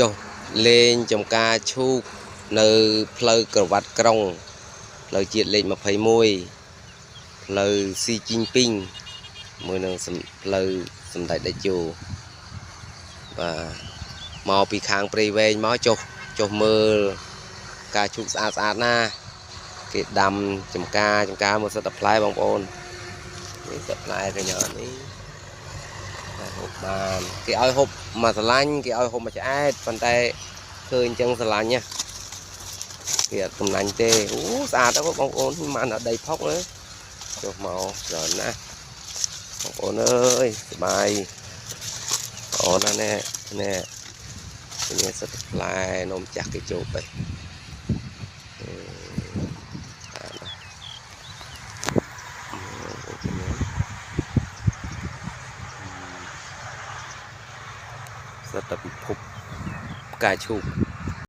ចុះលេងចំការឈូកនៅផ្លូវក្រវ៉ាត់ក្រុងផ្លូវជាតិលេខ21ផ្លូវស៊ីជីងពីងមួយនឹងផ្លូវសម្ដេចតេជោបាទមកពីខាងព្រៃវែងមកចុះចុះមើលការឈូកស្អាតស្អាតណាគេដាំចំការចំការមកសិតតែផ្លែបងប្អូននេះសិតផ្លែកញ្ញានេះតែហូបបានគេឲ្យហូបមួយស្រឡាញ់គេឲ្យហូបមួយឆ្អែតប៉ុន្តែឃើញអញ្ចឹងស្រឡាញ់ណាគេអត់កំណាញ់ទេអូស្អាតណាស់បងប្អូនមិនអត់ដីផុកណាចុះមកច្រើនណាស់បងប្អូនអើយសប្បាយបងណានេះនេះនេះសិតផ្លែនំចាស់គេចូលទៅសិតតែពិភពផ្កាឈូក